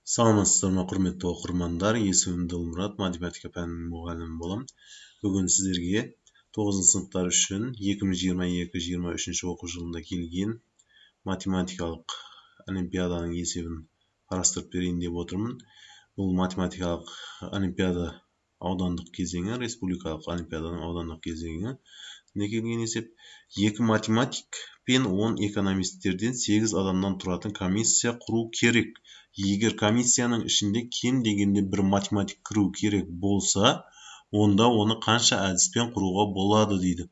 Саламатсыздар ма, құрметті оқырмандар! Есімім Ділмұрат, математика пәнінің мұғалімі боламын. Бүгін сіздерге 9 сыныптар үшін 2022-23 оқу жылында келген математикалық олимпиаданың есебін қарастырып берейін деп отырмын. Бұл математикалық олимпиада аудандық кезеңі, республикалық олимпиаданың аудандық кезеңі не келген есеп. 2 математик пен 10 экономистерден 8 адамнан тұратын комиссия құру керек. Егер комиссияның ішінде кем дегенде бір математик кіру керек болса, онда оны қанша әдіспен құруға болады дейді.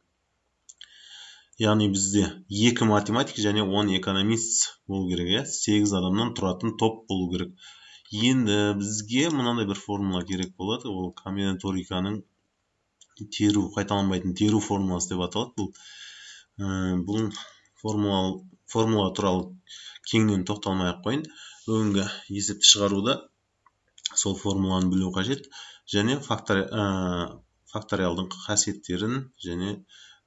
Яғни бізде 2 математик және 10 экономист болу керек, иә? 8 адамнан тұратын топ болу керек. Енді бізге мынандай бір формула керек болады. Ол комбинаториканың теру, қайталанбайтын теру формуласы деп аталады. Бұл формула туралы кеңінен тоқталмай ақ қояйын. Бүгінгі есепті шығаруда сол формуланы білу қажет және факториалдың қасиеттерін және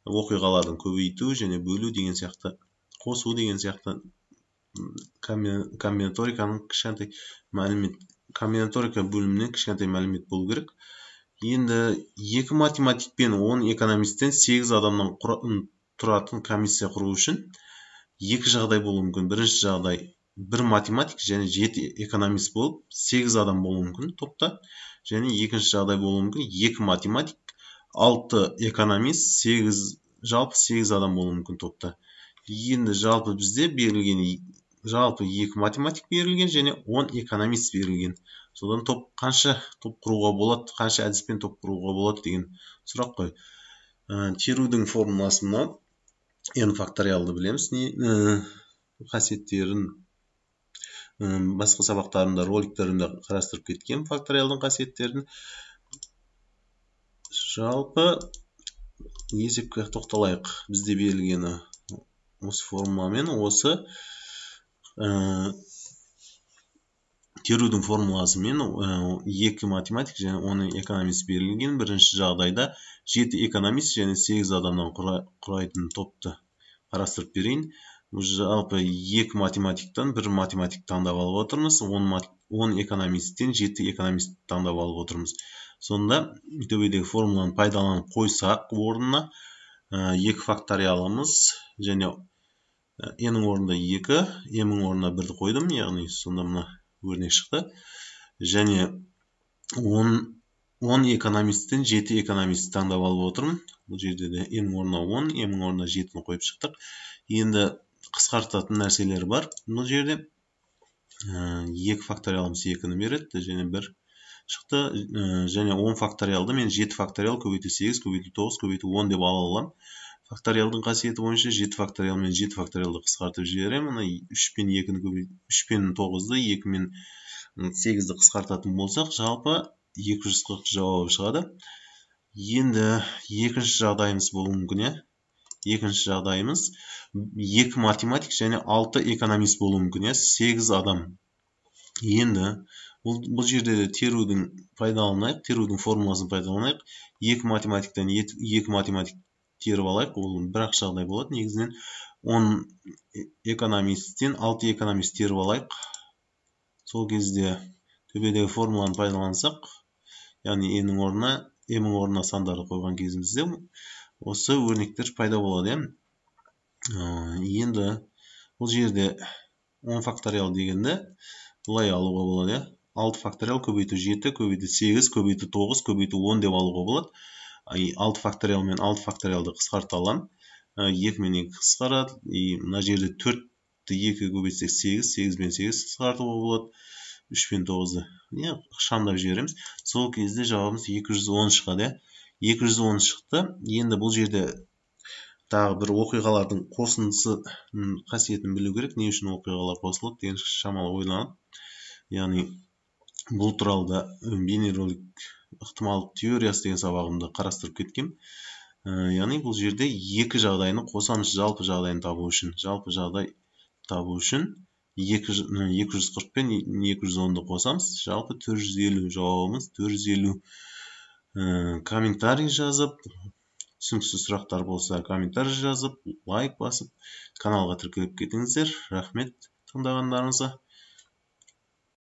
оқиғалардың көбейту және бөлу деген сияқты, қосу деген сияқты комбинаториканың кішкентай мәлімет, комбинаторика бөлімінен кішкентай мәлімет болу керек. Енді 2 математик пен 10 экономисттен 8 адамнан тұратын комиссия құру үшін екі жағдай болуы мүмкін. Бірінші жағдай, бір математик және 7 экономист болып 8 адам болуы мүмкін топта. Және екінші жағдай болуы мүмкін, 2 математик, 6 экономист, 8, жалпы 8 адам болуы мүмкін топта. Енді жалпы бізде берілген, жалпы 2 математик берілген және 10 экономист берілген. Содан топ қанша топ құруға болады, қанша әдіспен топ құруға болады деген сұрақ қой. Терудің формуласы мынау. N факториалды білеміз, қасиеттерін басқа сабақтарымда, роликтерімде қарастырып кеткен факториалдың қасиеттерін. Жалпы есепке тоқталайық. Бізде берілгені осы формуламен, осы терудің формуласымен 2 математик және 10 экономист берілген. Бірінші жағдайда 7 экономист және 8 адамнан құрайтын топты қарастырып берейін. Жалпы 2 математиктан 1 математик таңдап алып отырмыз, 10 экономисттен 7 экономист таңдап алып отырмыз. Сонда төбедегі формуланы пайдаланып қойсақ, орнына 2 факториалымыз және n-нің орнында 2, m-нің орнына 1-ді қойдым, яғни сонда мына өрнек шықты. Және 10 экономисттен 7 экономист таңдап алып отырмын. Бұл жерде де n-нің орнына 10, m-нің орнына 7-ні қойып шықтық. Енді қысқартатын нәрселер бар. Бұл жерде 2 факториалымыз 2-ні береді және 1 шықты. Және 10 факториалды мен 7 факториал көбейту 8 көбейту 9 көбейту 10 деп ала аламын. Факториалдың қасиеті бойынша 7 факториал мен 7 факториалды қысқартып жіберемін. Мына 3 пен 2-ні көбейту, 3 пен 9-ды, 2 мен 8-ді қысқартатын болсақ, жалпы 240 жауабы шығады. Енді екінші жағдайымыз болуы мүмкін, иә? Екінші жағдайымыз 2 математик және 6 экономист болуы мүмкін, иә? 8 адам. Енді бұл жерде де терудің пайдаланайық, терудің формуласын пайдаланайық. 2 математиктен 2 математик теріп алайық, ол бір-ақ жағдай болады. Негізінен 10 экономисттен 6 экономист теріп алайық. Сол кезде төбедегі формуланы пайдалансақ, яғни n-нің орнына, m-нің орнына сандарды қойған кезімізде осы өрнектер пайда болады, иә? Енді бұл жерде 10 факториал дегенді былай алуға болады, иә? 6 факториал көбейту 7 көбейту 8 көбейту 9 көбейту 10 деп алуға болады. 6 факториал мен 6 факториалды қысқарта аламын. 2 мен 2 қысқарады. Мына жерде 4-ті 2 көбейтсек 8, 8 мен 8 қысқартуға болады. 3 пен 9-ды ықшамдап жібереміз. Сол кезде жауабымыз 210 шығады, иә? 210 шықты. Енді бұл жерде тағы бір оқиғалардың қосындысы қасиетін білу керек. Не үшін оқиғалар қосылады деген шамалы ойланып, яғни бұл туралы да бейнеролик ықтималдық теориясы деген сабағымда қарастырып кеткем. Яғни бұл жерде екі жағдайны қосамыз жалпы жағдайын табу үшін. Жалпы жағдай табу үшін 240 пен 210-ды қосамыз. Жалпы 450 жауабымыз 450. Комментарий жазып, түсініксіз сұрақтар болса комментарий жазып, лайк басып, каналға тіркеліп кетіңіздер. Рахмет тыңдағандарыңызға.